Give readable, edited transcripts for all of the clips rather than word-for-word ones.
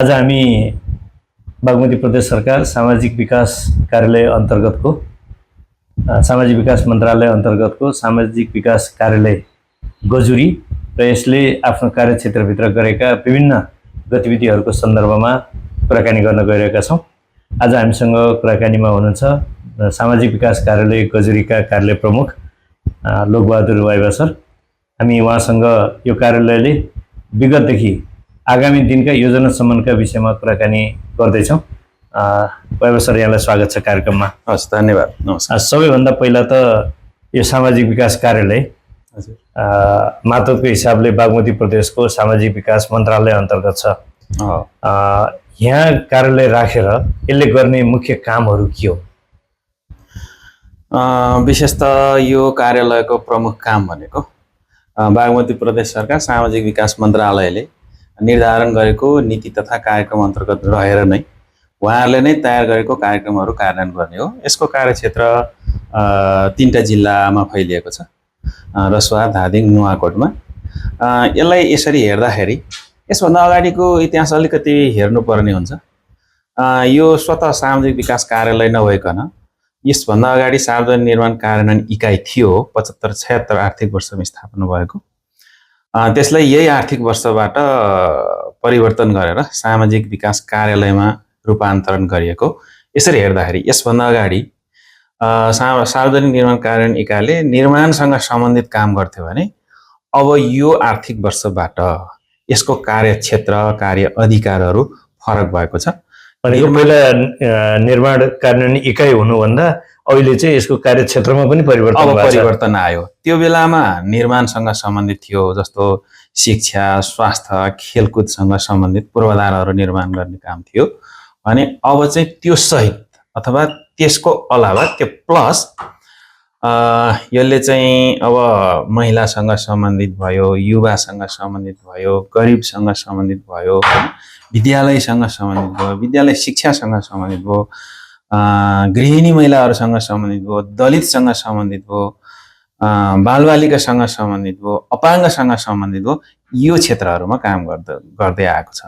आज हामी बागमती प्रदेश सरकार सामाजिक विकास कार्यालय अन्तर्गतको सामाजिक विकास मन्त्रालय अन्तर्गतको सामाजिक विकास कार्यालय गजुरी र यसले आफ्नो कार्यक्षेत्रभित्र गरेका विभिन्न गतिविधिहरूको सन्दर्भमा कुराकानी गर्न गइरहेका छौँ। आज हामीसँग कुराकानीमा हुनुहुन्छ सामाजिक विकास कार्यालय गजुरीका कार्यालय प्रमुख लोकबहादुर वाइबा सर। हामी उहाँसँग यो कार्यालयले विगतदेखि आगामी दिनका योजनासम्मका विषयमा कुराकानी गर्दैछौँ। वाइबा सर, यहाँलाई स्वागत छ कार्यक्रममा। हस्, धन्यवाद। नमस्कार। सबैभन्दा पहिला त यो सामाजिक विकास कार्यालय मातहतको हिसाबले बागमती प्रदेशको सामाजिक विकास मन्त्रालय अन्तर्गत छ। यहाँ कार्यालय राखेर यसले गर्ने मुख्य कामहरू के हो? विशेषतः यो कार्यालयको प्रमुख काम भनेको बागमती प्रदेश सरकार सामाजिक विकास मन्त्रालयले निर्धारण गरेको नीति तथा कार्यक्रम अन्तर्गत रहेर नै उहाँहरूले नै तयार गरेको कार्यक्रमहरू कार्यान्वयन गर्ने हो। यसको कार्यक्षेत्र 3टा जिल्लामा फैलिएको छ, रसुवा, धादिङ, नुवाकोटमा। यसलाई यसरी हेर्दाखेरि यसभन्दा अगाडिको इतिहास अलिकति हेर्नुपर्ने हुन्छ। यो स्वतः सामाजिक विकास कार्यालय नभइकन यसभन्दा अगाडि सार्वजनिक निर्माण कार्यान्वयन इकाइ थियो। 75-76 आर्थिक वर्षमा स्थापना भएको। त्यसलाई यही आर्थिक वर्षबाट परिवर्तन गरेर सामाजिक विकास कार्यालयमा रूपान्तरण गरिएको। यसरी हेर्दाखेरि यसभन्दा अगाडि सार्वजनिक निर्माण कार्यान्वयन इकाइले निर्माणसँग सम्बन्धित काम गर्थ्यो भने अब यो आर्थिक वर्षबाट यसको कार्यक्षेत्र, कार्य अधिकारहरू फरक भएको छ। पहिला निर्माण कार्यान्वयन इकाइ हुनुभन्दा अहिले चाहिँ यसको कार्यक्षेत्रमा पनि परिवर्तन आयो। त्यो बेलामा निर्माणसँग सम्बन्धित थियो, जस्तो शिक्षा, स्वास्थ्य, खेलकुदसँग सम्बन्धित पूर्वाधारहरू निर्माण गर्ने काम थियो भने अब चाहिँ त्यो सहित अथवा त्यसको अलावा त्यो प्लस यसले चाहिँ अब महिलासँग सम्बन्धित भयो, युवासँग सम्बन्धित भयो, गरिबसँग सम्बन्धित भयो, विद्यालयसँग सम्बन्धित भयो, विद्यालय शिक्षासँग सम्बन्धित भयो, गृहिणी महिलाहरूसँग सम्बन्धित भयो, दलितसँग सम्बन्धित भयो, बालबालिकासँग सम्बन्धित भयो, अपाङ्गसँग सम्बन्धित भयो, यो क्षेत्रहरूमा काम गर्दै आएको छ।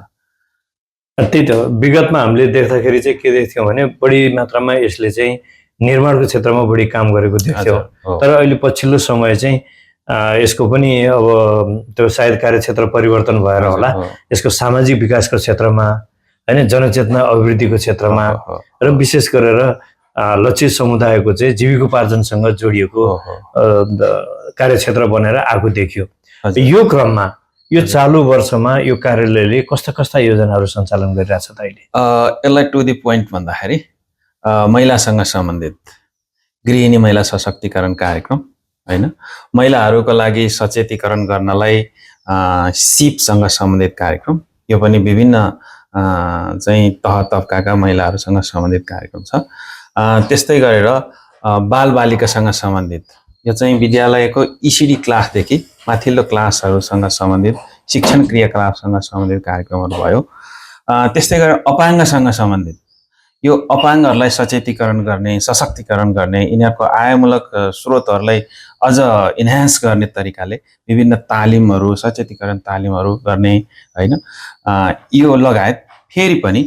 त्यही त विगतमा हामीले देख्दाखेरि चाहिँ के देख्थ्यौँ भने बढी मात्रामा यसले चाहिँ निर्माणको क्षेत्रमा बढी काम गरेको देख्थ्यौँ। तर अहिले पछिल्लो समय चाहिँ यसको पनि अब त्यो सायद कार्यक्षेत्र परिवर्तन भएर होला, यसको सामाजिक विकासको क्षेत्रमा हैन, जनचेतना अभिवृद्धिको क्षेत्रमा र विशेष गरेर लक्षित समुदायको चाहिँ जीविकोपार्जनसँग जोडिएको कार्यक्षेत्र बनेर आएको देखियो। यो क्रममा यो चालु वर्षमा यो कार्यालयले कस्ता कस्ता योजनाहरू सञ्चालन गरिरहेछ त अहिले? यसलाई टु द पोइन्ट भन्दाखेरि महिलासँग सम्बन्धित गृहिणी महिला सशक्तिकरण कार्यक्रम हैन, महिलाहरूको लागि सचेतीकरण गर्नलाई सिपसँग सम्बन्धित कार्यक्रम, यो पनि विभिन्न चाहिँ तह तबकाका महिलाहरूसँग सम्बन्धित कार्यक्रम छ। त्यस्तै गरेर बालबालिकासँग सम्बन्धित यो चाहिँ विद्यालयको इसिडी क्लासदेखि माथिल्लो क्लासहरूसँग सम्बन्धित शिक्षण क्रियाकलापसँग सम्बन्धित कार्यक्रमहरू भयो। त्यस्तै गरेर अपाङ्गसँग सम्बन्धित यो अपाङ्गहरूलाई सचेतीकरण गर्ने, सशक्तिकरण गर्ने, यिनीहरूको आयमूलक स्रोतहरूलाई अझ इन्हान्स गर्ने तरिकाले विभिन्न तालिमहरू, सचेतीकरण तालिमहरू गर्ने हैन, यो लगायत फेरि पनि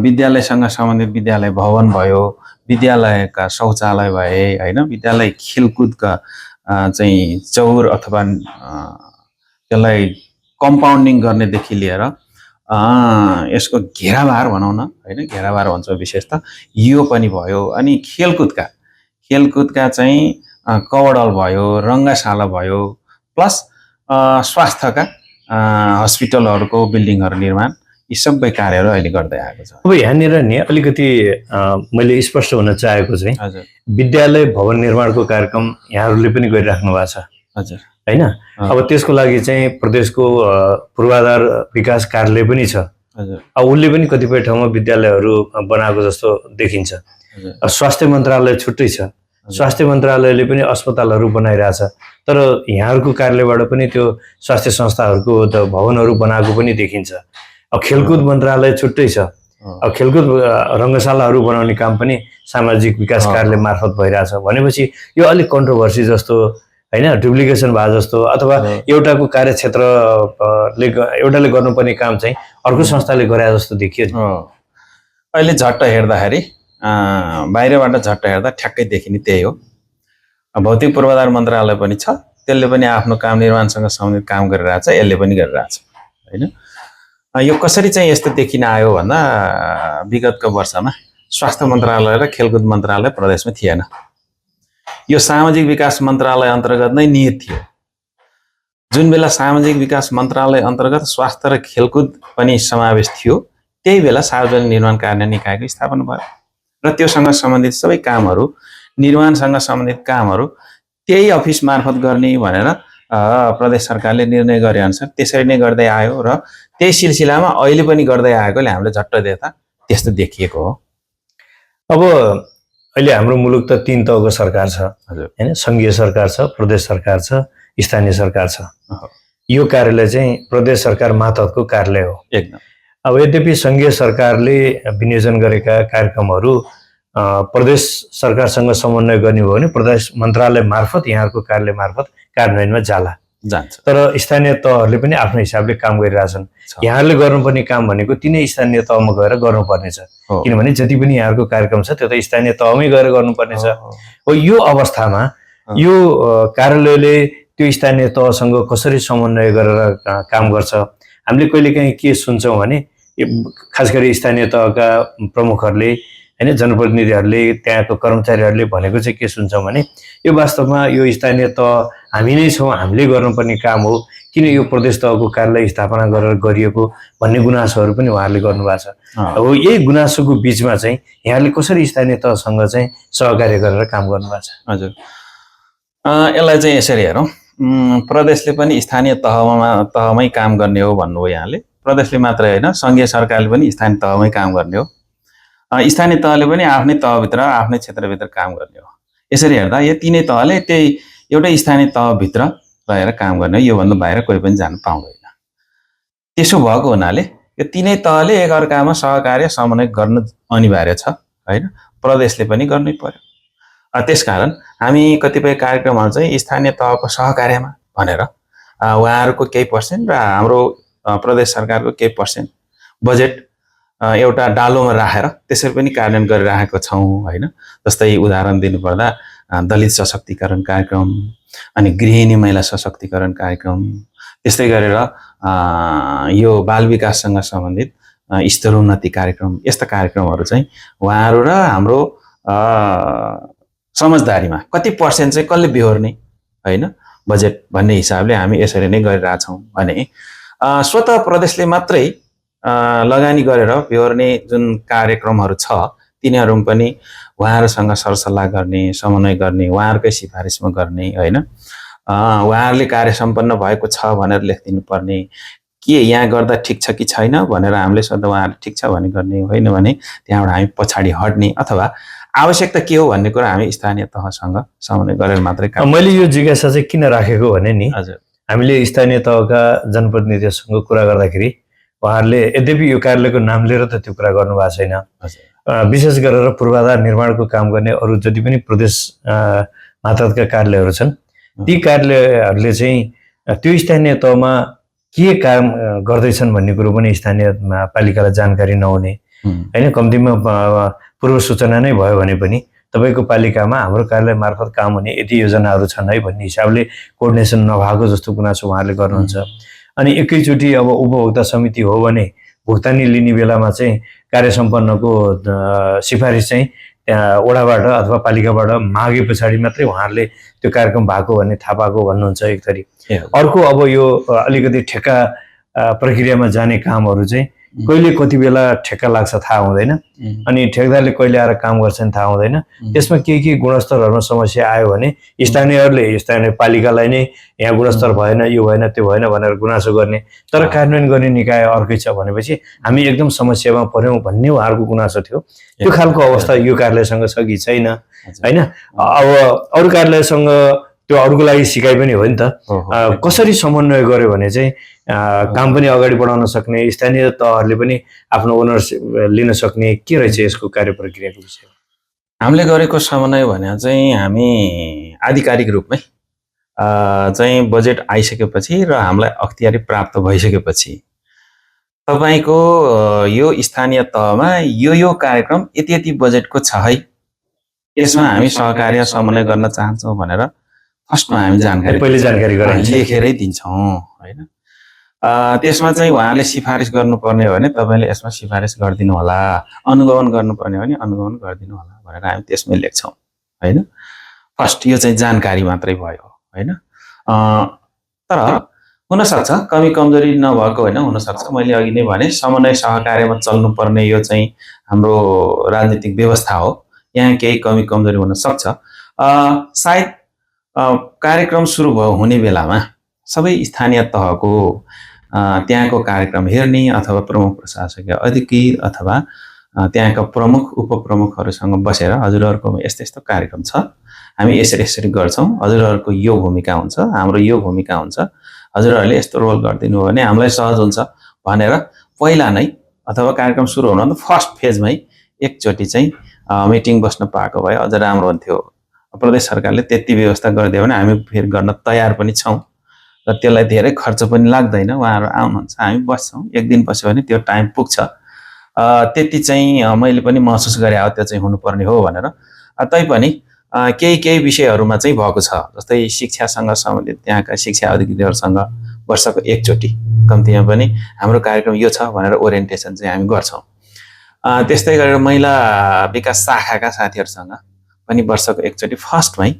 विद्यालयसँग सम्बन्धित विद्यालय भवन भयो, विद्यालयका शौचालय भए हैन, विद्यालय खेलकुदका चाहिँ चौर अथवा त्यसलाई कम्पाउन्डिङ गर्नेदेखि लिएर यसको घेराबार भनौँ न हैन, घेराबार भन्छ विशेष त, यो पनि भयो। अनि खेलकुदका चाहिँ कवडल भयो, रङ्गशाला भयो, प्लस स्वास्थ्यका हस्पिटलहरूको बिल्डिङहरू निर्माण, यी सबै कार्यहरू अहिले गर्दै आएको छ। अब यहाँनिर नि अलिकति मैले स्पष्ट हुन चाहेको चाहिँ विद्यालय भवन निर्माणको कार्यक्रम यहाँहरूले पनि गरिराख्नु भएको छ हजुर हैन। अब त्यसको लागि चाहिँ प्रदेशको पूर्वाधार विकास कार्यालय पनि छ हजुर। अब उसले पनि कतिपय ठाउँमा विद्यालयहरू बनाएको जस्तो देखिन्छ। स्वास्थ्य मन्त्रालय छुट्टै छ, स्वास्थ्य मन्त्रालयले पनि अस्पतालहरू बनाइरहेछ, तर यहाँहरूको कार्यालयबाट पनि त्यो स्वास्थ्य संस्थाहरूको भवनहरू बनाएको पनि देखिन्छ। अब खेलकुद मन्त्रालय छुट्टै छ, अब खेलकुद रङ्गशालाहरू बनाउने काम पनि सामाजिक विकास कार्यालय मार्फत भइरहेछ भनेपछि यो अलिक कन्ट्रोभर्सी जस्तो होइन डुप्लिकेसन भए जस्तो अथवा एउटाको कार्यक्षेत्रले एउटाले गर्नुपर्ने काम चाहिँ अर्को संस्थाले गरे जस्तो देखियो नि। अहिले झट्ट हेर्दाखेरि बाहिरबाट झट्ट हेर्दा ठ्याक्कै देखिने त्यही हो। भौतिक पूर्वाधार मन्त्रालय पनि छ, त्यसले पनि आफ्नो काम निर्माणसँग सम्बन्धित काम गरिरहेछ, यसले पनि गरिरहेछ होइन। यो कसरी चाहिँ यस्तो देखिन आयो भन्दा विगतको वर्षमा स्वास्थ्य मन्त्रालय र खेलकुद मन्त्रालय प्रदेशमा थिएन। यो सामाजिक विकास मन्त्रालय अन्तर्गत नै निहित थियो। जुन बेला सामाजिक विकास मन्त्रालय अन्तर्गत स्वास्थ्य र खेलकुद पनि समावेश थियो, त्यही बेला सार्वजनिक निर्माण कार्यान्वयन निकायको स्थापना भयो र त्योसँग सम्बन्धित सबै कामहरू, निर्माणसँग सम्बन्धित कामहरू त्यही अफिस मार्फत गर्ने भनेर प्रदेश सरकारले निर्णय गरे अनुसार त्यसरी नै गर्दै आयो र त्यही सिलसिलामा अहिले पनि गर्दै आएकोले हामीले झट्ट देख्दा त्यस्तो देखिएको हो। अब अहिले हाम्रो मुलुक त 3 तहको सरकार छ हैन, संघीय सरकार छ, प्रदेश सरकार छ, स्थानीय सरकार छ। यो कार्यालय चाहिँ प्रदेश सरकार मातहतको कार्यालय हो एकदम। अब यद्यपि संघीय सरकारले विनियोजन गरेका कार्यक्रमहरू प्रदेश सरकारसँग समन्वय गर्ने भयो भने प्रदेश मन्त्रालय मार्फत यहाँहरूको कार्यालय मार्फत कार्यान्वयनमा जान्छ। तर स्थानीय तहहरूले पनि आफ्नो हिसाबले काम गरिरहेछन्। यहाँहरूले गर्नुपर्ने काम भनेको तिनै स्थानीय तहमा गएर गर्नुपर्नेछ, किनभने जति पनि यहाँहरूको कार्यक्रम छ त्यो त स्थानीय तहमै गएर गर्नुपर्नेछ। हो, यो अवस्थामा यो कार्यालयले त्यो स्थानीय तहसँग कसरी समन्वय गरेर काम गर्छ? हामीले कहिलेकाहीँ के सुन्छौँ भने खास गरी स्थानीय तहका प्रमुखहरूले हैन, जनप्रतिनिधिहरूले, त्यहाँको कर्मचारीहरूले भनेको चाहिँ के सुन्छौँ भने यो वास्तवमा यो स्थानीय तह हामी नै छौँ, हामीले गर्नुपर्ने काम हो, किन यो प्रदेश तहको कार्यालय स्थापना गरेर गरिएको भन्ने गुनासोहरू पनि उहाँहरूले गर्नुभएको छ। अब यही गुनासोको बिचमा चाहिँ यहाँले कसरी स्थानीय तहसँग चाहिँ सहकार्य गरेर काम गर्नुभएको छ? हजुर, यसलाई चाहिँ यसरी हेरौँ, प्रदेशले पनि स्थानीय तहमै काम गर्ने हो भन्नुभयो यहाँले। प्रदेशले मात्रै होइन, सङ्घीय सरकारले पनि स्थानीय तहमै काम गर्ने हो, स्थानीय तहले पनि आफ्नै तहभित्र आफ्नै क्षेत्रभित्र काम गर्ने हो। यसरी हेर्दा यो तीनै तहले त्यही एउटै स्थानीय तहभित्र रहेर काम गर्ने हो, योभन्दा बाहिर कोही पनि जान पाउँदैन। त्यसो भएको हुनाले यो तीनै तहले एकअर्कामा सहकार्य समन्वय गर्नु अनिवार्य छ होइन, प्रदेशले पनि गर्नै पर्यो। त्यसकारण हामी कतिपय कार्यक्रमहरू चाहिँ स्थानीय तहको सहकार्यमा भनेर उहाँहरूको केही पर्सेन्ट र हाम्रो प्रदेश सरकारको केही पर्सेन्ट बजेट एउटा डालोमा राखेर त्यसरी पनि कार्यान्वयन गरिरहेको छौँ होइन। जस्तै उदाहरण दिनुपर्दा दलित सशक्तिकरण कार्यक्रम, अनि गृहिणी महिला सशक्तिकरण कार्यक्रम, त्यस्तै गरेर यो बाल विकाससँग सम्बन्धित स्तरोन्नति कार्यक्रम, यस्ता कार्यक्रमहरू चाहिँ उहाँहरू र हाम्रो समझदारीमा कति पर्सेन्ट चाहिँ कसले बिहोर्ने होइन बजेट भन्ने हिसाबले हामी यसरी नै गरिरहेछौँ भने स्वतः प्रदेशले मात्रै लगानी गरेर बिहोर्ने जुन कार्यक्रमहरू छ तिनीहरू पनि उहाँहरूसँग सरसल्लाह गर्ने, समन्वय गर्ने, उहाँहरूकै सिफारिसमा गर्ने होइन। उहाँहरूले कार्य सम्पन्न भएको छ भनेर लेखिदिनु पर्ने, के यहाँ गर्दा ठिक छ कि छैन भनेर हामीले सोध्दा उहाँहरूले ठिक छ भने गर्ने, होइन भने त्यहाँबाट हामी पछाडि हट्ने अथवा आवश्यकता के हो भन्ने कुरा हामी स्थानीय तहसँग समन्वय गरेर मात्रै काम। मैले यो जिज्ञासा चाहिँ किन राखेको भने नि, हजुर, हामीले स्थानीय तहका जनप्रतिनिधिसँग कुरा गर्दाखेरि उहाँहरूले यद्यपि यो कार्यालयको नाम लिएर त त्यो कुरा गर्नुभएको छैन। विशेष गरेर पूर्वाधार निर्माणको काम गर्ने अरू जति पनि प्रदेश मातहतका कार्यालयहरू छन् ती कार्यालयहरूले चाहिँ त्यो स्थानीय तहमा के काम गर्दैछन् भन्ने कुरो पनि स्थानीय पालिकालाई जानकारी नहुने होइन। कम्तीमा पूर्व सूचना नै भयो भने पनि तपाईँको पालिकामा हाम्रो कार्यालय मार्फत काम हुने यति योजनाहरू छन् है भन्ने हिसाबले कोअर्डिनेसन नभएको जस्तो गुनासो उहाँहरूले गर्नुहुन्छ। अनि एकैचोटि अब उपभोक्ता समिति हो भने भुक्तानी लिने बेलामा चाहिँ कार्य सम्पन्नको सिफारिस चाहिँ त्यहाँ वडाबाट अथवा पालिकाबाट मागे पछाडि मात्रै उहाँहरूले त्यो कार्यक्रम भएको भन्ने थाहा पाएको भन्नुहुन्छ एक थरी। अर्को अब यो अलिकति ठेक्का प्रक्रियामा जाने कामहरू चाहिँ कहिले कति बेला ठेक्का लाग्छ थाहा हुँदैन, अनि ठेकदारले कहिले आएर काम गर्छन् थाहा हुँदैन। त्यसमा के गुणस्तरहरूमा समस्या आयो भने स्थानीयहरूले स्थानीय पालिकालाई नै यहाँ गुणस्तर भएन, यो भएन, त्यो भएन भनेर गुनासो गर्ने, तर कार्यान्वयन गर्ने निकाय अर्कै छ भनेपछि हामी एकदम समस्यामा पर्यौँ भन्ने उहाँहरूको गुनासो थियो। त्यो खालको अवस्था यो कार्यालयसँग छ कि छैन होइन। अब अरू कार्यालयसँग त्यो अरूको लागि सिकाइ पनि हो नि त, कसरी समन्वय गर्यो भने चाहिँ काम पनि अगाडि बढाउन सक्ने, स्थानीय तहहरूले पनि आफ्नो ओनरसिप लिन सक्ने, के रहेछ यसको कार्य प्रक्रियाको विषयमा? हामीले गरेको समन्वय भने चाहिँ हामी आधिकारिक रूपमै चाहिँ बजेट आइसकेपछि र हामीलाई अख्तियारी प्राप्त भइसकेपछि तपाईँको यो स्थानीय तहमा यो कार्यक्रम यति यति बजेटको छ है, यसमा हामी सहकार्य समन्वय गर्न चाहन्छौँ भनेर फर्स्टमा हामी जानकारी पहिले जानकारी गराइन्छ। लेखेरै दिन्छौँ होइन। त्यसमा चाहिँ उहाँले सिफारिस गर्नुपर्ने हो भने तपाईँले यसमा सिफारिस गरिदिनु होला, अनुगमन गर्नुपर्ने हो भने अनुगमन गरिदिनु होला भनेर हामी त्यसमै लेख्छौँ होइन। फर्स्ट यो चाहिँ जानकारी मात्रै भयो होइन। तर हुनसक्छ कमी कमजोरी नभएको होइन, हुनसक्छ मैले अघि नै भने समन्वय सहकार्यमा चल्नुपर्ने यो चाहिँ हाम्रो राजनीतिक व्यवस्था हो, यहाँ केही कमी कमजोरी हुनसक्छ। सायद कार्यक्रम सुरु हुने बेलामा सबै स्थानीय तहको त्यहाँको कार्यक्रम हेर्ने अथवा प्रमुख प्रशासकीय अधिकृत अथवा त्यहाँका प्रमुख उपप्रमुखहरूसँग बसेर हजुरहरूको यस्तो यस्तो कार्यक्रम छ, हामी यसरी यसरी गर्छौँ, हजुरहरूको यो भूमिका हुन्छ, हाम्रो यो भूमिका हुन्छ, हजुरहरूले यस्तो रोल गरिदिनु हो भने हामीलाई सहज हुन्छ भनेर पहिला नै अथवा कार्यक्रम सुरु हुनुभन्दा फर्स्ट फेजमै एकचोटि चाहिँ मिटिङ बस्न पाएको भए अझ राम्रो हुन्थ्यो। प्रदेश सरकारले त्यति व्यवस्था गरिदियो भने हामी फेरि गर्न तयार पनि छौँ र त्यसलाई धेरै खर्च पनि लाग्दैन। उहाँहरू आउनुहुन्छ, हामी बस्छौँ, एक दिन बस्यो भने त्यो टाइम पुग्छ। त्यति चाहिँ मैले पनि महसुस गरे हो त्यो चाहिँ हुनुपर्ने हो भनेर। तैपनि केही विषयहरूमा चाहिँ भएको छ, जस्तै शिक्षासँग सम्बन्धित त्यहाँका शिक्षा अधिकारीहरूसँग वर्षको एकचोटि कम्तीमा पनि हाम्रो कार्यक्रम यो छ भनेर ओरिएन्टेसन चाहिँ हामी गर्छौँ। त्यस्तै गरेर महिला विकास शाखाका साथीहरूसँग पनि वर्षको एकचोटि फर्स्टमै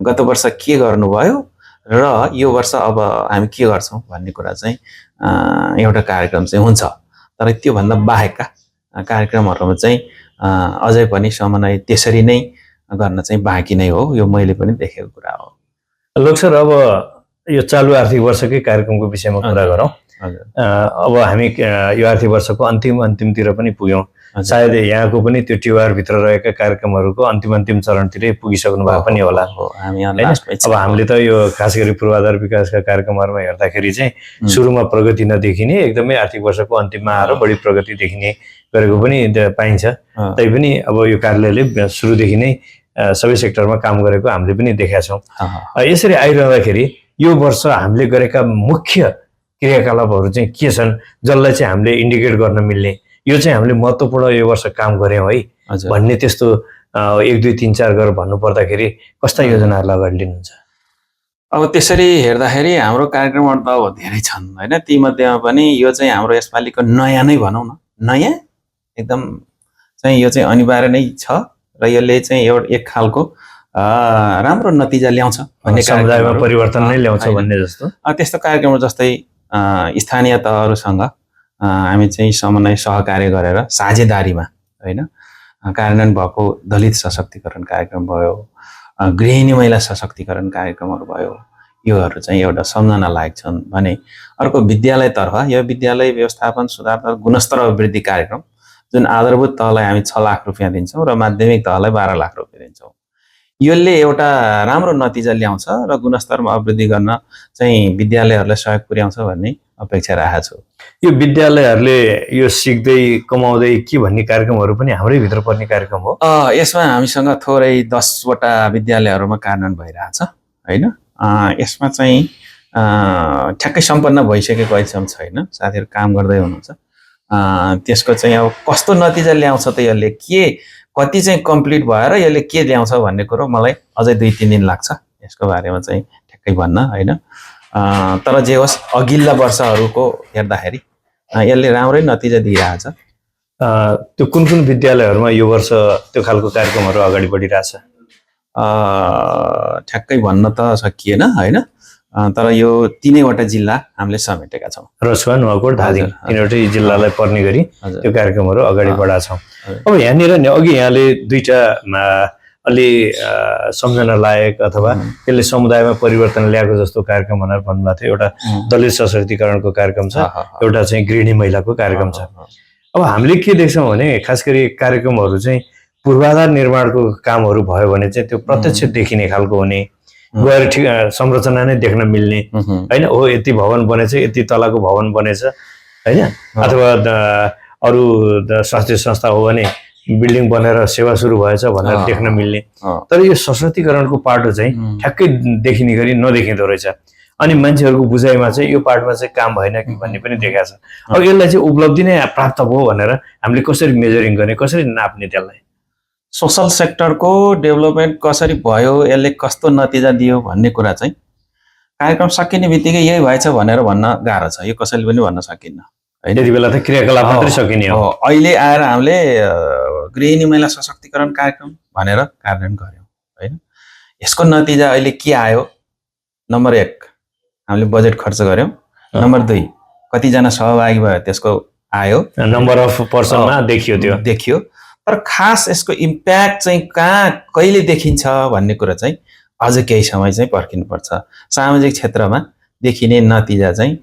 गत वर्ष के गर्नुभयो र यो वर्ष अब हामी के गर्छौँ भन्ने कुरा चाहिँ एउटा कार्यक्रम चाहिँ हुन्छ। तर त्योभन्दा बाहेकका कार्यक्रमहरूमा चाहिँ अझै पनि समन्वय त्यसरी नै गर्न चाहिँ बाँकी नै हो, यो मैले पनि देखेको कुरा हो। लोक सर, अब यो चालु आर्थिक वर्षकै कार्यक्रमको विषयमा कुरा गरौँ। अब हामी यो आर्थिक वर्षको अन्तिमतिर पनि पुग्यौँ। सायद यहाँको पनि त्यो TOR भित्र रहेका कार्यक्रमहरूको अन्तिम चरणतिरै पुगिसक्नु भएको पनि होला। अब हामीले त यो खास गरी पूर्वाधार विकासका कार्यक्रमहरूमा हेर्दाखेरि चाहिँ सुरुमा प्रगति नदेखिने, एकदमै आर्थिक वर्षको अन्तिममा आएर बढी प्रगति देखिने गरेको पनि पाइन्छ। तैपनि अब यो कार्यालयले सुरुदेखि नै सबै सेक्टरमा काम गरेको हामीले पनि देखेका छौँ। यसरी आइरहँदाखेरि यो वर्ष हामीले गरेका मुख्य क्रियाकलापहरू चाहिँ के छन् जसलाई चाहिँ हामीले इन्डिकेट गर्न मिल्ने, यो चाहिँ हामीले महत्त्वपूर्ण यो वर्ष काम गऱ्यौँ है भन्ने त्यस्तो 1 2 3 4 गरेर भन्नुपर्दाखेरि कस्ता योजनाहरूलाई अगाडि लिनुहुन्छ? अब त्यसरी हेर्दाखेरि हाम्रो कार्यक्रमहरू त अब धेरै छन् होइन। तीमध्येमा पनि यो चाहिँ हाम्रो यसपालिको नयाँ नै भनौँ न, नयाँ एकदम चाहिँ यो चाहिँ अनिवार्य नै छ र यसले चाहिँ एक खालको राम्रो नतिजा ल्याउँछ भन्ने, समुदायमा परिवर्तन नै ल्याउँछ भन्ने जस्तो त्यस्तो कार्यक्रम। जस्तै स्थानीय तहहरूसँग हामी चाहिँ समन्वय सहकार्य गरेर साझेदारीमा होइन कार्यान्वयन भएको दलित सशक्तिकरण कार्यक्रम भयो, गृहिणी महिला सशक्तिकरण कार्यक्रमहरू भयो, योहरू चाहिँ एउटा सम्झना लायक छन् भने अर्को विद्यालयतर्फ यो विद्यालय व्यवस्थापन सुधार गुणस्तर अभिवृद्धि कार्यक्रम जुन आधारभूत तहलाई हामी 6 लाख रुपियाँ दिन्छौँ र माध्यमिक तहलाई 12 लाख रुपियाँ दिन्छौँ। यसले एउटा राम्रो नतिजा ल्याउँछ र गुणस्तरमा अभिवृद्धि गर्न चाहिँ विद्यालयहरूलाई सहयोग पुर्याउँछ भन्ने अपेक्षा राखेको छु। यो विद्यालयहरूले यो सिक्दै कमाउँदै के भन्ने कार्यक्रमहरू पनि हाम्रै भित्र पर्ने कार्यक्रम हो। यसमा हामीसँग थोरै 10 वटा विद्यालयहरूमा कार्यान्वयन भइरहेछ होइन। यसमा चाहिँ ठ्याक्कै सम्पन्न भइसकेको अहिलेसम्म छैन, साथीहरू काम गर्दै हुनुहुन्छ। त्यसको चाहिँ अब कस्तो नतिजा ल्याउँछ त यसले, के कति चाहिँ कम्प्लिट भएर यसले के ल्याउँछ भन्ने कुरो मलाई अझै 2 3 दिन लाग्छ यसको बारेमा चाहिँ ठ्याक्कै भन्न होइन। तर जे होस् अघिल्ला वर्षहरूको हेर्दाखेरि यसले राम्रै नतिजा दिइरहेछ। त्यो कुन विद्यालयहरूमा यो वर्ष त्यो खालको कार्यक्रमहरू अगाडि बढिरहेछ ठ्याक्कै भन्न त सकिएन होइन। तर यो 3 वटा जिल्ला हामीले समेटेका छौँ, रसुवा, नुवाकोट, धादिङ, 3वटै जिल्लालाई पर्ने गरी त्यो कार्यक्रमहरू अगाडि बढाएका छौँ। अब यहाँनिर नि अघि यहाँले 2टा अलि सम्झना लायक अथवा त्यसले समुदायमा परिवर्तन ल्याएको जस्तो कार्यक्रम भनेर भन्नुभएको थियो। एउटा दलित सशक्तिकरणको कार्यक्रम छ, एउटा चाहिँ गृहिणी महिलाको कार्यक्रम छ। अब हामीले के देख्छौँ भने खास गरी कार्यक्रमहरू चाहिँ पूर्वाधार निर्माणको कामहरू भयो भने चाहिँ त्यो प्रत्यक्ष देखिने खालको हुने, गएर ठिक संरचना नै देख्न मिल्ने होइन। हो यति भवन बनेछ, यति तलाको भवन बनेछ होइन, अथवा अरू स्वास्थ्य संस्था हो भने बिल्डिङ बनेर सेवा सुरु भएछ भनेर देख्न मिल्ने। तर यो सशक्तिकरणको पाटो चाहिँ ठ्याक्कै देखिने गरी नदेखिँदो रहेछ। अनि मान्छेहरूको बुझाइमा चाहिँ यो पार्टमा चाहिँ काम भएन कि भन्ने पनि देखाएको छ। अब यसलाई चाहिँ उपलब्धि नै प्राप्त भयो भनेर हामीले कसरी मेजरिङ गर्ने, कसरी नाप्ने त्यसलाई? सोसल सेक्टरको डेभलपमेन्ट कसरी भयो, यसले कस्तो नतिजा दियो भन्ने कुरा चाहिँ कार्यक्रम सकिने बित्तिकै यही भएछ भनेर भन्न गाह्रो छ। यो कसैले पनि भन्न सकिन्न हैन। त्यति बेला त क्रियाकलाप मात्रै सकिने हो। अहिले आएर हामीले गृहिणी महिला सशक्तिकरण कार्यक्रम भनेर कार्यान्वयन गर्यौं हैन। यसको नतिजा अहिले के आयो? नम्बर 1 हामीले बजेट खर्च गर्यौं। नम्बर 2 कतिजना सहभागी भयो त्यसको आयो, नम्बर अफ पर्सनमा देखियो। तर खास यसको इम्प्याक्ट चाहिँ कहाँ कहिले देखिन्छ भन्ने कुरा चाहिँ अझ केही समय चाहिँ पर्खिनुपर्छ। सामाजिक क्षेत्रमा देखिने नतिजा चाहिँ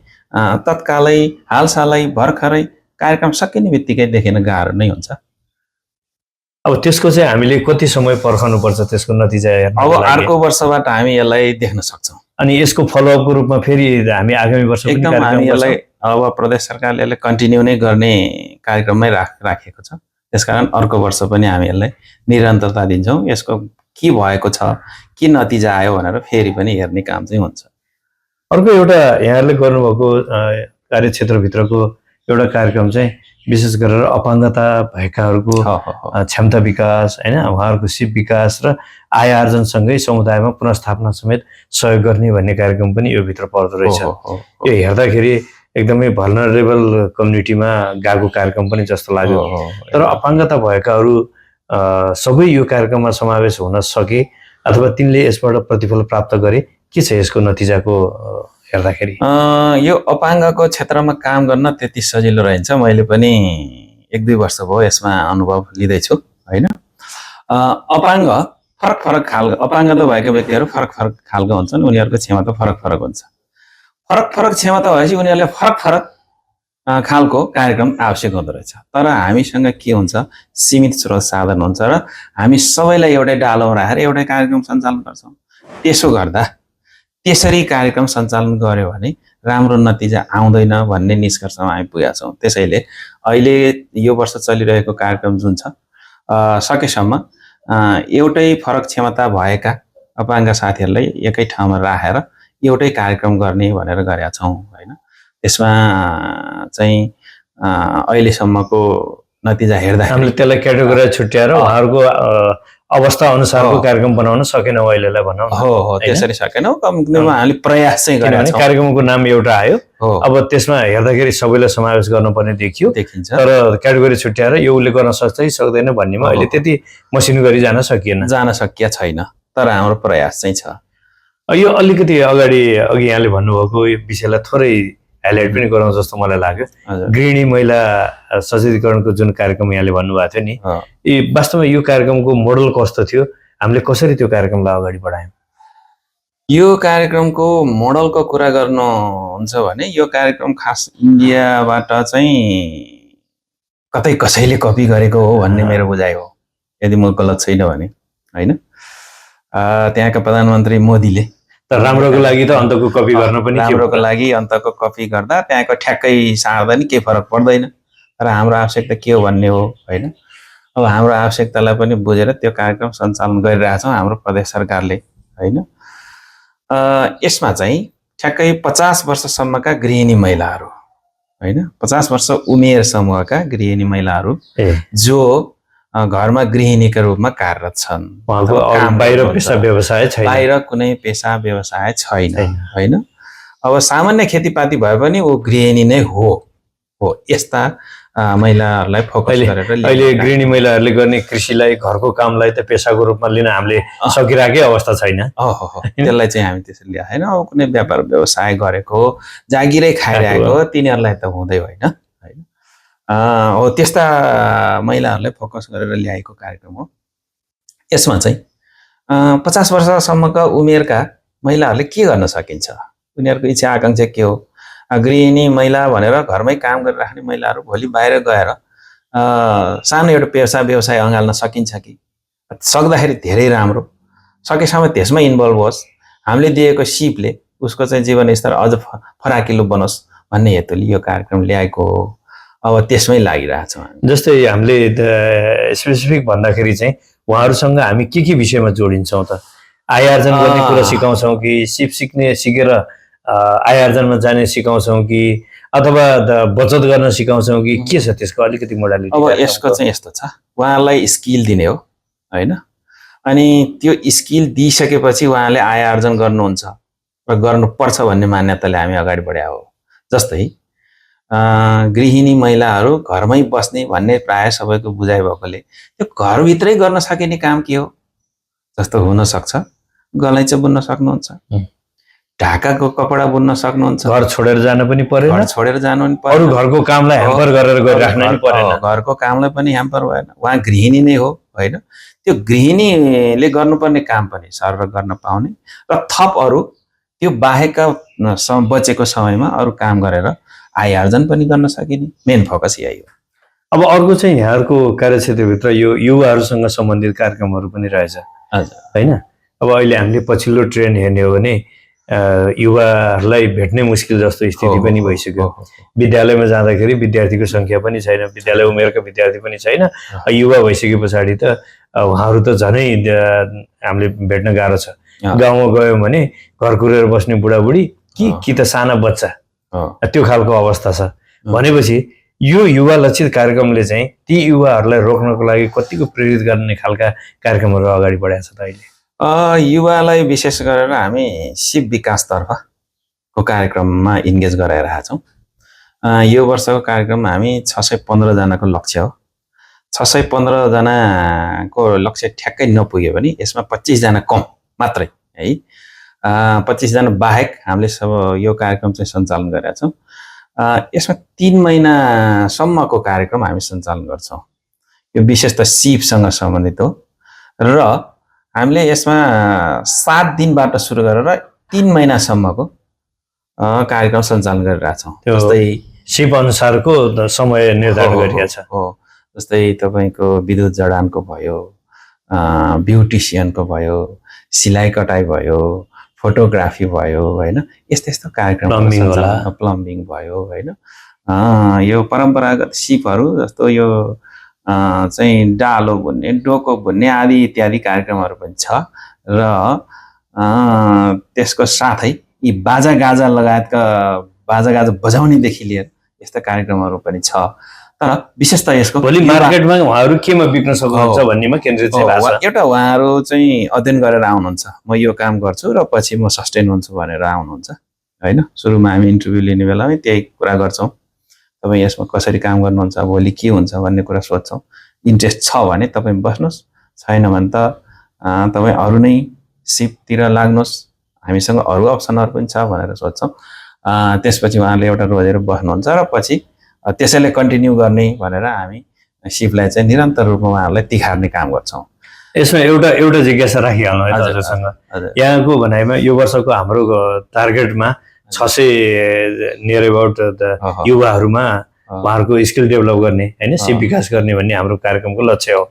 तत्कालै हालसालै भर्खरै कार्यक्रम सकिने बित्तिकै देखिन गाह्रो नै हुन्छ। अब त्यसको चाहिँ हामीले कति समय पर्खनुपर्छ त्यसको नतिजा हेर्न? अब अर्को वर्षबाट हामी यसलाई देख्न सक्छौं। अनि यसको फलोअपको रूपमा फेरि हामी आगामी वर्ष एकदम हामी यसलाई अब प्रदेश सरकारले यसलाई कन्टिन्यू नै गर्ने कार्यक्रममै राखेको छ। त्यसकारण अर्को वर्ष पनि हामी यसलाई निरन्तरता दिन्छौं। यसको के भएको छ, के नतिजा आयो भनेर फेरि पनि हेर्ने काम चाहिँ हुन्छ। अर्को एउटा यहाँहरूले गर्नुभएको कार्यक्षेत्रभित्रको एउटा कार्यक्रम चाहिँ विशेष गरेर अपाङ्गता भएकाहरूको क्षमता विकास हैन, उहाँहरूको सिप विकास र आय आर्जनसँगै समुदायमा पुनर्स्थापना समेत सहयोग गर्ने भन्ने कार्यक्रम पनि यो भित्र पर्दो रहेछ। यो हेर्दाखेरि एकदमै भल्नरेबल कम्युनिटीमा गएको कार्यक्रम पनि जस्तो लाग्यो। तर अपाङ्गता भएकाहरू सबै यो कार्यक्रममा समावेश हुन सके अथवा तिनले यसबाट प्रतिफल प्राप्त गरे, के छ यसको नतिजाको हेर्दाखेरि? यो अपाङ्गको क्षेत्रमा काम गर्न त्यति सजिलो रहन्छ। मैले पनि 1-2 वर्ष भयो यसमा अनुभव लिँदैछु हैन। अपाङ्ग फरक खालको अपाङ्गता भएका व्यक्तिहरू फरक खालको हुन्छन्। उनीहरूको क्षमता फरक हुन्छ। फरक क्षमता भएपछि उनीहरूले फरक खालको कार्यक्रम आवश्यक हुँदो रहेछ। तर हामीसँग के हुन्छ, सीमित स्रोत साधन हुन्छ र हामी सबैलाई एउटै डालोमा राखेर एउटै कार्यक्रम सञ्चालन गर्छौं। त्यसो गर्दा त्यसरी कार्यक्रम सञ्चालन गर्यो भने राम्रो नतिजा आउँदैन भन्ने निष्कर्षमा हामी पुगेका छौं। त्यसैले अहिले यो वर्ष चलिरहेको कार्यक्रम जुन छ सकेसम्म एउटै फरक क्षमता भएका अपाङ्ग साथीहरूलाई एकै ठाउँमा राखेर एउटै कार्यक्रम गर्ने भनेर गरेका छौं हैन। यसमा चाहिँ अहिलेसम्मको नतिजा हेर्दा हामीले त्यसलाई क्याटेगोरी छुट्याएर उहाँहरूको अवस्था अनुसारको कार्यक्रम बनाउन सकेनौं अहिलेलाई भनौं। हो त्यसरी सकेनौं। कम्तीमा हामीले प्रयास चाहिँ गरेका छौं। कार्यक्रमको नाम एउटा आयो। अब त्यसमा हेर्दाखेरि सबैलाई समावेश गर्नुपर्ने देखिन्छ। तर क्याटेगोरी छुट्याएर यो उसले गर्न सक्छ कि सक्दैन भन्नेमा अहिले त्यति मसिनो गरी जान सकिया छैन। तर हाम्रो प्रयास चाहिँ छ। यो अलिकति अगाडि यहाँले भन्नुभएको यो विषयलाई थोरै हाइलाइट पनि गरौँ जस्तो मलाई लाग्यो। गृहिणी महिला सशक्तिकरणको जुन कार्यक्रम यहाँले भन्नुभएको थियो नि, वास्तवमा यो कार्यक्रमको मोडल कस्तो थियो, हामीले कसरी त्यो कार्यक्रमलाई अगाडि बढायौँ? यो कार्यक्रमको मोडलको कुरा गर्नुहुन्छ भने यो कार्यक्रम खास इन्डियाबाट चाहिँ कतै कसैले कपी गरेको हो भन्ने मेरो बुझाइ हो, यदि म गलत छैन भने हैन। त्यहाँका प्रधानमन्त्री मोदीले तर राम्रोको लागि त अन्तको कपी गर्न पनि, राम्रोको लागि अन्तको कपी गर्दा त्यहाँको ठ्याक्कै सार्दा नि केही फरक पर्दैन। तर हाम्रो आवश्यकता के हो भन्ने हो हैन। अब हाम्रो आवश्यकतालाई पनि बुझेर त्यो कार्यक्रम सञ्चालन गरिरहेछौँ हाम्रो प्रदेश सरकारले हैन। यसमा चाहिँ ठ्याक्कै 50 वर्षसम्मका गृहिणी महिलाहरू हैन, 50 वर्ष उमेर समूहका गृहिणी महिलाहरू जो घरमा गृहिणीका रूपमा कार्यरत छन्, बाहिर पेशा व्यवसाय छैन, बाहिर कुनै पेशा व्यवसाय छैन हैन। अब सामान्य खेतीपाती भए पनि ऊ गृहिणी नै हो। यस्ता महिलाहरूलाई फोकस गरेर अहिले गृहिणी महिलाहरूले गर्ने कृषिलाई, घरको कामलाई त पेशाको रूपमा लिन हामीले सकिराकै अवस्था छैन। त्यसलाई चाहिँ हामी त्यसरी लिया हैन। अब कुनै व्यापार व्यवसाय गरेको, जागिरै खाइरहेको तिनीहरूलाई त हुँदै होइन हैन। हो त्यस्ता महिलाहरूलाई फोकस गरेर ल्याएको कार्यक्रम हो। यसमा चाहिँ 50 वर्षसम्मका उमेरका महिलाहरूले के गर्न सकिन्छ, उनीहरूको इच्छा आकांक्षा के हो, गृहिणी महिला भनेर घरमै काम गरिराख्ने महिलाहरू भोलि बाहिर गएर सानो एउटा पेशा व्यवसाय अँगाल्न सकिन्छ कि? सक्दाखेरि धेरै राम्रो, सकेसम्म त्यसमै इन्भल्भ होस्, हामीले दिएको सिपले उसको चाहिँ जीवन स्तर अझ फराकिलो बनोस् भन्ने हेतुले यो कार्यक्रम ल्याएको हो। अब त्यसमै लागिरहेछौँ हामी। जस्तै हामीले स्पेसिफिक भन्दाखेरि चाहिँ उहाँहरूसँग हामी के विषयमा जोडिन्छौँ त? आय आर्जन गर्ने कुरा सिकाउँछौँ कि सिकेर आय आर्जनमा जाने सिकाउँछौँ कि अथवा बचत गर्न सिकाउँछौँ कि के छ त्यसको अलिकति मोडालिटी? अब यसको चाहिँ यस्तो छ, उहाँलाई स्किल दिने हो होइन, अनि त्यो स्किल दिइसकेपछि उहाँले आय आर्जन गर्नुहुन्छ र गर्नुपर्छ भन्ने मान्यताले हामी अगाडि बढाए हो। जस्तै गृहिणी महिलाहरू घरमै बस्ने भन्ने प्राय सबैको बुझाइ भएकोले त्यो घरभित्रै गर्न सकिने काम के हो? जस्तो हुनसक्छ गलैँचा बुन्न सक्नुहुन्छ, ढाकाको कपडा बुन्न सक्नुहुन्छ, घर छोडेर जान पनि परेन, घर छोडेर जानु पनि परेन, अरू घरको कामलाई ह्याम्पर गरेर गरिराख्न पनि परेन, घरको कामलाई पनि ह्याम्पर भएन। उहाँ गृहिणी नै हो होइन, त्यो गृहिणीले गर्नुपर्ने काम पनि सरर गर्न पाउने र थप अरू त्यो बाहेकका बचेको समयमा अरू काम गरेर आय आर्जन पनि गर्न सकिने मेन फोकस यही हो। अब अर्को चाहिँ यहाँहरूको कार्यक्षेत्रभित्र यो युवाहरूसँग सम्बन्धित कार्यक्रमहरू पनि रहेछ होइन। अब अहिले हामीले पछिल्लो ट्रेन्ड हेर्ने हो भने युवाहरूलाई भेट्नै मुस्किल जस्तो स्थिति पनि भइसक्यो। विद्यालयमा जाँदाखेरि विद्यार्थीको सङ्ख्या पनि छैन, विद्यालय उमेरका विद्यार्थी पनि छैन, युवा भइसके पछाडि त उहाँहरू त झनै हामीले भेट्न गाह्रो छ। गाउँमा गयौँ भने घर कुरेर बस्ने बुढाबुढी कि त साना बच्चा, त्यो खालको अवस्था छ। भनेपछि यो युवा लक्षित कार्यक्रमले चाहिँ ती युवाहरूलाई रोक्नको लागि कतिको प्रेरित गर्ने खालका कार्यक्रमहरू अगाडि बढाएको छ त अहिले? युवालाई विशेष गरेर हामी सिप विकासतर्फको कार्यक्रममा इन्गेज गराइरहेका छौँ। यो वर्षको कार्यक्रम हामी 615 जनाको लक्ष्य हो। 615 जनाको लक्ष्य ठ्याक्कै नपुग्यो भने यसमा 25 जना कम मात्रै है, 25 जना बाहेक हामीले सब यो कार्यक्रम चाहिँ सञ्चालन गरेका छौँ। यसमा 3 महिनासम्मको कार्यक्रम हामी सञ्चालन गर्छौँ। यो विशेष त सिपसँग सम्बन्धित हो र हामीले यसमा 7 दिनबाट सुरु गरेर 3 महिनासम्मको कार्यक्रम सञ्चालन गरिरहेछौँ। जस्तै सिप अनुसारको समय निर्धारण गरिएको छ हो। जस्तै तपाईँको विद्युत जडानको भयो, ब्युटिसियनको भयो, सिलाइ कटाइ भयो, फोटोग्राफी भयो होइन, यस्तो यस्तो कार्यक्रम, प्लम्बिङ भयो होइन। यो परम्परागत सिपहरू जस्तो यो चाहिँ डालो बुन्ने, डोको बुन्ने आदि इत्यादि कार्यक्रमहरू पनि छ र त्यसको साथै यी बाजागाजा लगायतका बाजागाजा बजाउनेदेखि लिएर यस्ता कार्यक्रमहरू पनि छ। तर विशेष त यसको भोलि मार्केटमा उहाँहरू केमा बिक्न सक्नुहुन्छ भन्नेमा केन्द्रित छ। एउटा उहाँहरू चाहिँ अध्ययन गरेर आउनुहुन्छ, म यो काम गर्छु र पछि म सस्टेन हुन्छु भनेर आउनुहुन्छ होइन। सुरुमा हामी इन्टरभ्यू लिने बेलामै त्यही कुरा गर्छौँ, तपाईँ यसमा कसरी काम गर्नुहुन्छ, भोलि के हुन्छ भन्ने कुरा सोध्छौँ। इन्ट्रेस्ट छ भने तपाईँ बस्नुहोस्, छैन भने त तपाईँ अरू नै सिपतिर लाग्नुहोस्, हामीसँग अरू अप्सनहरू पनि छ भनेर सोध्छौँ। त्यसपछि उहाँले एउटा रोजेर बस्नुहुन्छ र पछि त्यसैले कन्टिन्यू गर्ने भनेर हामी सिपलाई चाहिँ निरन्तर रूपमा उहाँहरूलाई तिखार्ने काम गर्छौँ। यसमा एउटा जिज्ञासा राखिहाल्नु है हजुरसँग। यहाँको भनाइमा यो वर्षको हाम्रो टार्गेटमा 600 नियर अबाउट युवाहरूमा उहाँहरूको स्किल डेभलप गर्ने होइन, सिप विकास गर्ने भन्ने हाम्रो कार्यक्रमको लक्ष्य हो।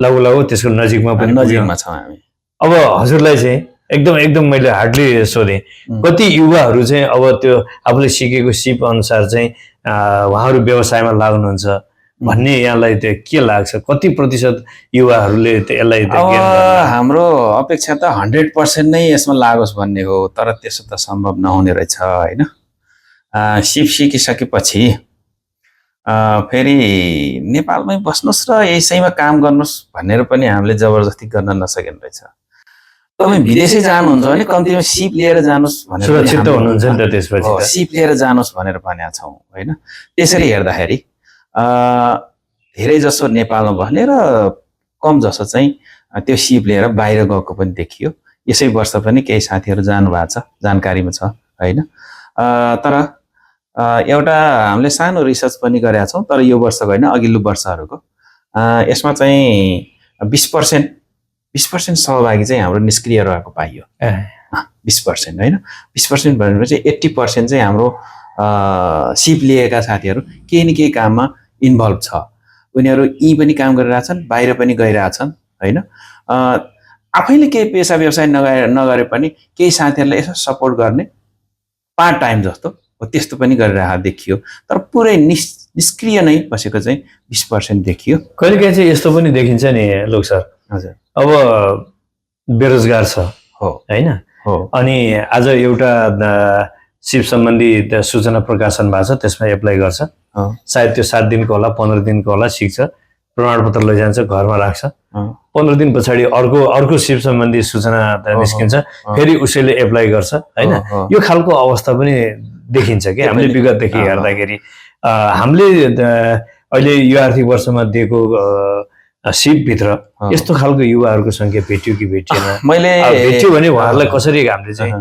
लगभग त्यसको नजिकमा छौँ हामी। अब हजुरलाई चाहिँ एकदम मैले हार्डली सोधेँ, कति युवाहरू चाहिँ अब त्यो आफूले सिकेको सिप अनुसार चाहिँ उहाँहरू व्यवसायमा लाग्नुहुन्छ भन्ने यहाँलाई त्यो के लाग्छ? कति प्रतिशत युवाहरूले यसलाई? हाम्रो अपेक्षा त 100% नै यसमा लागोस् भन्ने हो, तर त्यसो त सम्भव नहुने रहेछ होइन। सिप सिकिसकेपछि फेरि नेपालमै बस्नुहोस् र यसैमा काम गर्नुहोस् भनेर पनि हामीले जबरजस्ती गर्न नसकिने रहेछ। तपाईँ विदेशै जानुहुन्छ भने कम्तीमा सिप लिएर जानुहोस् भनेर, सुरक्षित हुनुहुन्छ नि त त्यसपछि, सिप लिएर जानुहोस् भनेर भनेका छौँ होइन। त्यसरी हेर्दाखेरि धेरै जसो नेपालमा बस्ने र कम जसो चाहिँ त्यो सिप लिएर बाहिर गएको पनि देखियो। यसै वर्ष पनि केही साथीहरू जानुभएको छ, जानकारीमा छ होइन। तर एउटा हामीले सानो रिसर्च पनि गरेका छौँ, तर यो वर्षको होइन अघिल्लो वर्षहरूको। यसमा चाहिँ 20% सहभागी चाहिँ हाम्रो निष्क्रिय रहेको पाइयो। 20% होइन, 20% भनेपछि 80% चाहिँ हाम्रो सिप लिएका साथीहरू केही न केही काममा इन्भल्भ छ। उनीहरू यहीँ पनि काम गरिरहेछन्, बाहिर पनि गइरहेछन् होइन। आफैले केही पेसा व्यवसाय नगरे पनि केही साथीहरूलाई यसो सपोर्ट गर्ने पार्ट टाइम जस्तो हो, त्यस्तो पनि गरिरहेको देखियो। तर पुरै निष्क्रिय नै बसेको चाहिँ 20% देखियो। कहिलेकाहीँ चाहिँ यस्तो पनि देखिन्छ नि लोक सर, हजुर, अब बेरोजगार छ हो होइन, हो, अनि आज एउटा सिप सम्बन्धी सूचना प्रकाशन भएको छ, त्यसमा एप्लाई गर्छ, सायद त्यो 7 दिनको होला 15 दिनको होला, सिक्छ, प्रमाणपत्र लैजान्छ, घरमा राख्छ, 15 दिन पछाडि अर्को सिप सम्बन्धी सूचना निस्किन्छ, फेरि उसैले एप्लाई गर्छ होइन। यो खालको अवस्था पनि देखिन्छ कि हामीले विगतदेखि हेर्दाखेरि। हामीले अहिले यो आर्थिक वर्षमा दिएको सिपभित्र यस्तो खालको युवाहरूको संख्या भेट्यो कि भेटिएन? मैले भेट्यो भने उहाँहरूलाई कसरी हामीले चाहिँ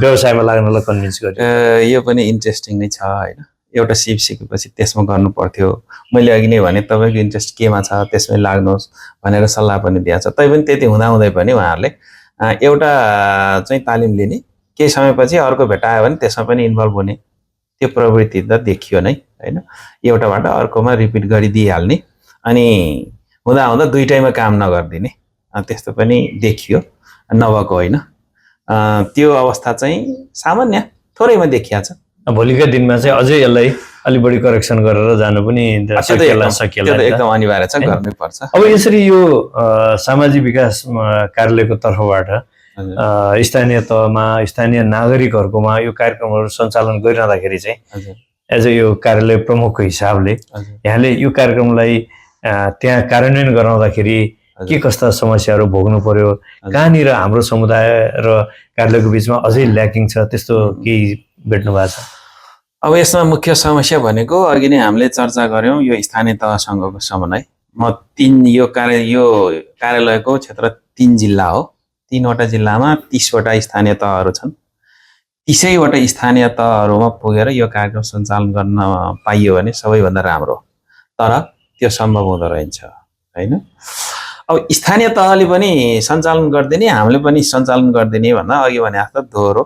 व्यवसायमा लाग्नलाई कन्भिन्स गर्यो? यो पनि इन्ट्रेस्टिङ नै छ होइन। एउटा सिप सिकेपछि त्यसमा गर्नु पर्थ्यो। मैले अघि नै भने तपाईँको इन्ट्रेस्ट केमा छ त्यसमै लाग्नुहोस् भनेर सल्लाह पनि दिएको छ। तैपनि त्यति हुँदाहुँदै पनि उहाँहरूले एउटा चाहिँ तालिम लिने, केही समयपछि अर्को भेटायो भने त्यसमा पनि इन्भल्भ हुने त्यो प्रवृत्ति त देखियो नै होइन। एउटाबाट अर्कोमा रिपिट गरिदिइहाल्ने अनि हुँदा दुईटैमा काम नगरिदिने त्यस्तो पनि देखियो, नभएको होइन। त्यो अवस्था चाहिँ सामान्य थोरैमा देखिया छ। भोलिका दिनमा चाहिँ अझै यसलाई अलि बढी करेक्सन गरेर जानु पनि सकिएला, एकदम अनिवार्य छ, गर्नै पर्छ। अब यसरी यो सामाजिक विकास कार्यालयको तर्फबाट स्थानीय तहमा स्थानीय नागरिकहरूकोमा यो कार्यक्रमहरू सञ्चालन गरिरहँदाखेरि चाहिँ एज यो कार्यालय प्रमुखको हिसाबले यहाँले यो कार्यक्रमलाई त्यहाँ कार्यान्वयन गराउँदाखेरि के कस्ता समस्याहरू भोग्नु पर्यो, कहाँनिर हाम्रो समुदाय र कार्यालयको बिचमा अझै ल्याकिङ छ, त्यस्तो केही भेट्नु भएको छ? अब यसमा मुख्य समस्या भनेको अघि नै हामीले चर्चा गऱ्यौँ, यो स्थानीय तहसँगको समन्वय। यो कार्यालयको क्षेत्र 3 जिल्ला हो। 3वटा जिल्लामा 30वटा स्थानीय तहहरू छन्। 30वटा स्थानीय तहहरूमा पुगेर यो कार्यक्रम सञ्चालन गर्न पाइयो भने सबैभन्दा राम्रो, तर त्यो सम्भव हुँदो रहेछ होइन। अब स्थानीय तहले पनि सञ्चालन गरिदिने, हामीले पनि सञ्चालन गरिदिने भन्दा अघि भने जस्तो दोहोरो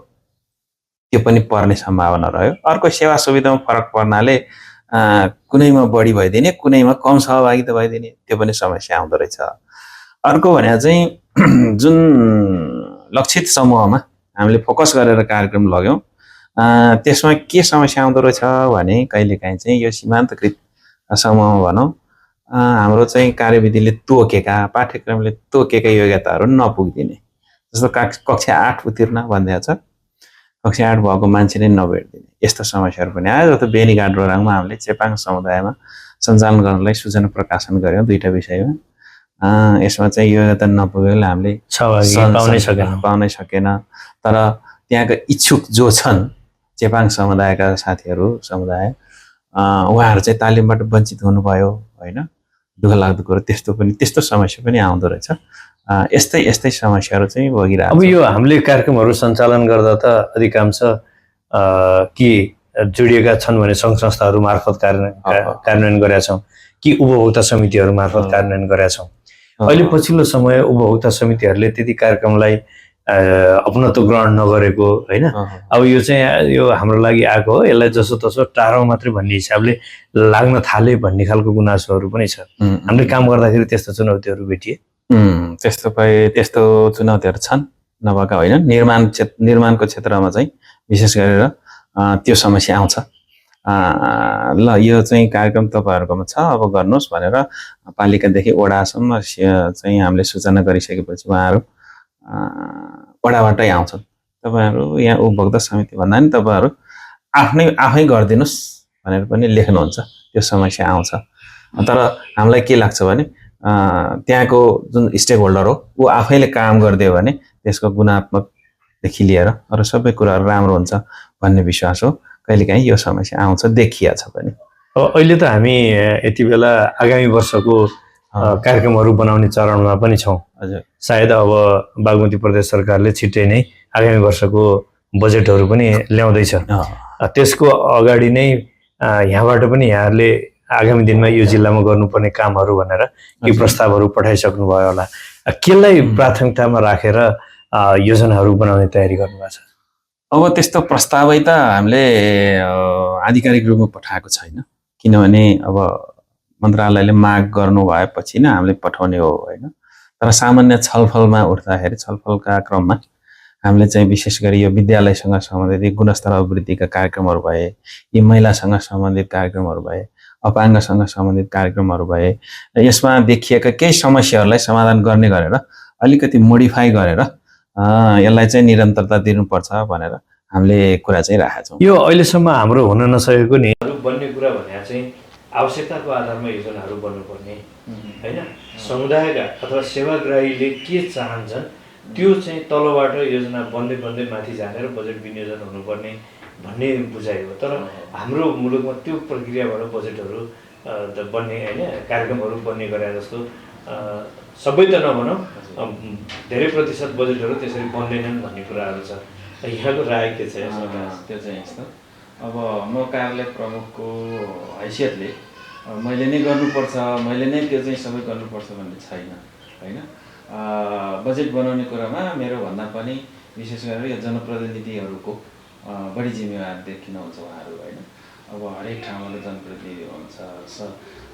त्यो पनि पर्ने सम्भावना रह्यो। अर्को सेवा सुविधामा फरक पर्नाले कुनैमा बढी भइदिने, कुनैमा कम सहभागिता भइदिने, त्यो पनि समस्या आउँदो रहेछ। अर्को भने चाहिँ जुन लक्षित समूहमा हामीले फोकस गरेर कार्यक्रम लग्यौँ त्यसमा के समस्या आउँदो रहेछ भने कहिलेकाहीँ चाहिँ यो सीमान्तकृत समूहमा भनौँ हाम्रो चाहिँ कार्यविधिले तोकेका, पाठ्यक्रमले तोकेका योग्यताहरू नपुगिदिने। जस्तो कक्षा 8 उत्तीर्ण भनिदिएको छ, कक्षा 8 भएको मान्छे नै नभेट्दिने, यस्तो समस्याहरू पनि आयो। जस्तो बेनीघाट रोराङमा हामीले चेपाङ समुदायमा सञ्चालन गर्नलाई सूचना प्रकाशन गऱ्यौँ 2टा विषयमा। यसमा चाहिँ योग्यता नपुगेकोले हामीले पाउनै सकेन। तर त्यहाँका इच्छुक जो छन् चेपाङ समुदायका साथीहरू उहाँहरू चाहिँ तालिमबाट वञ्चित हुनुभयो होइन। दुःख लाग्दो कुरो त्यस्तो समस्या पनि आउँदो रहेछ। यस्तै समस्याहरू चाहिँ भोगिरहेको छ। अब यो हामीले कार्यक्रमहरू सञ्चालन गर्दा त अधिकांश कि जोडिएका छन् भने सङ्घ संस्थाहरू मार्फत कार्यान्वयन गरेका छौँ कि उपभोक्ता समितिहरू मार्फत कार्यान्वयन गरेका छौँ। अहिले पछिल्लो समय उपभोक्ता समितिहरूले त्यति कार्यक्रमलाई अपनत्व ग्रहण नगरेको होइन। अब यो चाहिँ यो हाम्रो लागि आएको हो, यसलाई जसो तसो टाढो मात्रै भन्ने हिसाबले लाग्न थाले भन्ने खालको गुनासोहरू पनि छ। हामीले काम गर्दाखेरि त्यस्तो चुनौतीहरू भेटिए? त्यस्तो चुनौतीहरू छन्, नभएका होइन। निर्माणको क्षेत्रमा चाहिँ विशेष गरेर त्यो समस्या आउँछ। ल यो चाहिँ कार्यक्रम तपाईँहरूकोमा छ, अब गर्नुहोस् भनेर पालिकादेखि वडासम्म चाहिँ हामीले सूचना गरिसकेपछि उहाँहरू वडाबाटै आउँछन्। तपाईँहरू यहाँ उपभोक्ता समिति भन्दा नि तपाईँहरू आफै गरिदिनुहोस् भनेर पनि लेख्नुहुन्छ। त्यो समस्या आउँछ। तर हामीलाई के लाग्छ भने त्यहाँको जुन स्टेक होल्डर हो ऊ आफैले काम गरिदियो भने त्यसको गुणात्मकदेखि लिएर अरू सबै कुराहरू राम्रो हुन्छ भन्ने विश्वास हो। कहिलेकाहीँ यो समस्या आउँछ, देखिया छ पनि। अहिले त हामी यति बेला आगामी वर्षको कार्यक्रमहरू बनाउने चरणमा पनि छौँ। हजुर, सायद अब बागमती प्रदेश सरकारले छिट्टै नै आगामी वर्षको बजेटहरू पनि ल्याउँदैछ। त्यसको अगाडि नै यहाँबाट पनि यहाँहरूले आगामी दिनमा यो जिल्लामा गर्नुपर्ने कामहरू भनेर के प्रस्तावहरू पठाइसक्नु भयो होला, केलाई प्राथमिकतामा राखेर योजनाहरू बनाउने तयारी गर्नुभएको छ? अब त्यस्तो प्रस्तावै त हामीले आधिकारिक रूपमा पठाएको छैन, किनभने अब मन्त्रालयले माग गर्नु भएपछि नै हामीले पठाउने हो होइन। तर सामान्य छलफलमा उठ्दाखेरि छलफलका क्रममा हामीले चाहिँ विशेष गरी यो विद्यालयसँग सम्बन्धित गुणस्तर अभिवृद्धिका कार्यक्रमहरू भए, यी महिलासँग सम्बन्धित कार्यक्रमहरू भए, अपाङ्गसँग सम्बन्धित कार्यक्रमहरू भए, यसमा देखिएका केही समस्याहरूलाई समाधान गर्ने गरेर अलिकति मोडिफाई गरेर यसलाई चाहिँ निरन्तरता दिनुपर्छ भनेर हामीले कुरा चाहिँ राखेका छौँ। यो अहिलेसम्म हाम्रो हुन नसकेको नि बन्ने कुरा भने चाहिँ आवश्यकताको आधारमा योजनाहरू बन्नुपर्ने होइन, समुदायका अथवा सेवाग्राहीले के चाहन्छन् त्यो चाहिँ तलबाट योजना बन्दै बन्दै माथि जानेर बजेट विनियोजन हुनुपर्ने भन्ने बुझाइ हो। तर हाम्रो मुलुकमा त्यो प्रक्रियाबाट बजेटहरू बन्ने होइन, कार्यक्रमहरू बन्ने गरे जस्तो सबै त नभनौँ, धेरै प्रतिशत बजेटहरू त्यसरी बन्दैनन् भन्ने कुराहरू छ। यहाँको राय के छ? त्यो चाहिँ यस्तो, अब म कार्यालय प्रमुखको हैसियतले मैले नै गर्नुपर्छ, मैले नै त्यो चाहिँ सबै गर्नुपर्छ भन्ने छैन होइन। बजेट बनाउने कुरामा मेरो भन्दा पनि विशेष गरेर यो जनप्रतिनिधिहरूको बढी जिम्मेवार देखिनुहुन्छ उहाँहरू होइन। अब हरेक ठाउँमा जनप्रतिनिधि हुन्छ,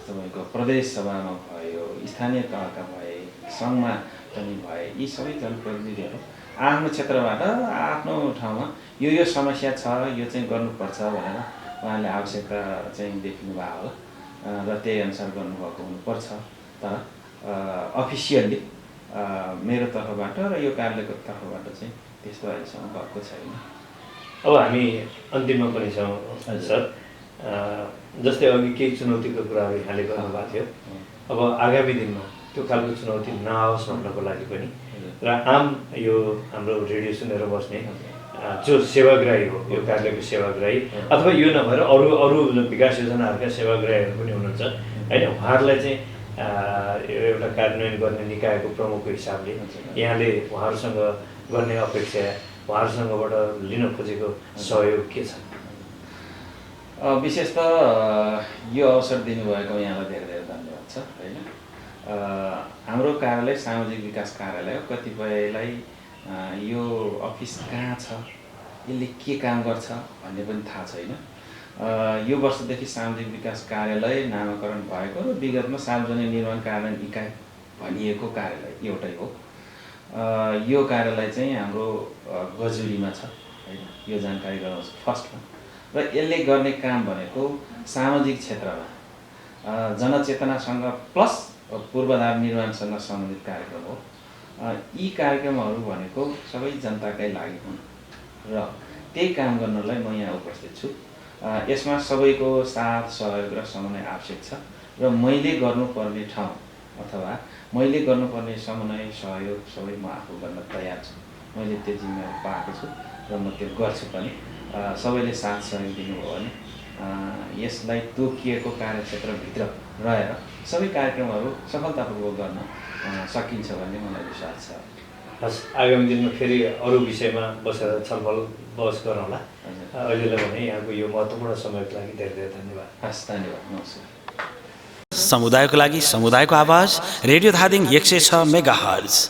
तपाईँको प्रदेश सभामा भयो, स्थानीय तहका भए, सङ्घमा पनि भए, यी सबै जनप्रतिनिधिहरू आफ्नो क्षेत्रबाट आफ्नो ठाउँमा यो समस्या छ, यो चाहिँ गर्नुपर्छ भनेर उहाँले आवश्यकता चाहिँ देख्नु भएको होला र त्यही अनुसार गर्नुभएको हुनुपर्छ। तर अफिसियल्ली मेरो तर्फबाट र यो कार्यालयको तर्फबाट चाहिँ त्यस्तो अहिलेसम्म भएको छैन। अब हामी अन्तिममा पनि छौँ सर। जस्तै अघि केही चुनौतीको कुराहरू यहाँले गर्नुभएको थियो, अब आगामी दिनमा त्यो खालको चुनौती नआओस् भन्नको लागि पनि र आम यो हाम्रो रेडियो सुनेर बस्ने जो सेवाग्राही हो, यो कार्यालयको सेवाग्राही अथवा यो नभएर अरू अरू विकास योजनाहरूका सेवाग्राहीहरू पनि हुनुहुन्छ होइन, उहाँहरूलाई चाहिँ एउटा कार्यान्वयन गर्ने निकायको प्रमुखको हिसाबले यहाँले उहाँहरूसँग गर्ने अपेक्षा, उहाँहरूसँगबाट लिन खोजेको सहयोग के छ? विशेष त यो अवसर दिनुभएको यहाँलाई धेरै धेरै धन्यवाद छ होइन। हाम्रो कार्यालय सामाजिक विकास कार्यालय हो। कतिपयलाई यो अफिस कहाँ छ, यसले के काम गर्छ भन्ने पनि थाहा छैन। यो वर्षदेखि सामाजिक विकास कार्यालय नामाकरण भएको र विगतमा सार्वजनिक निर्माण कार्यान्वयन इकाइ भनिएको कार्यालय एउटै हो। यो कार्यालय चाहिँ हाम्रो गजुरीमा छ होइन, यो जानकारी गराउँछु फर्स्टमा। र यसले गर्ने काम भनेको सामाजिक क्षेत्रमा जनचेतनासँग प्लस पूर्वाधार निर्माणसँग सम्बन्धित कार्यक्रम हो। यी कार्यक्रमहरू भनेको सबै जनताकै लागि हुन् र त्यही काम गर्नलाई म यहाँ उपस्थित छु। यसमा सबैको साथ सहयोग र समन्वय आवश्यक छ र मैले गर्नुपर्ने ठाउँ अथवा मैले गर्नुपर्ने समन्वय सहयोग सबै म आफू गर्न तयार छु। मैले त्यो जिम्मेवारी पाएको छु र म त्यो गर्छु पनि। सबैले साथ सहयोग दिनुभयो भने यसलाई तोकिएको कार्यक्षेत्रभित्र रहेर सबै कार्यक्रमहरू सफलतापूर्वक गर्न सकिन्छ भन्ने मलाई विश्वास छ। हस्, आगामी दिनमा फेरि अरू विषयमा बसेर छलफल बहस गरौँला। अहिलेलाई भने यहाँको यो महत्त्वपूर्ण समयको लागि धेरै धेरै धन्यवाद। हस्, धन्यवाद, नमस्कार। समुदायको लागि समुदायको आवाज, रेडियो धादिङ 106 मेगाहर्ज।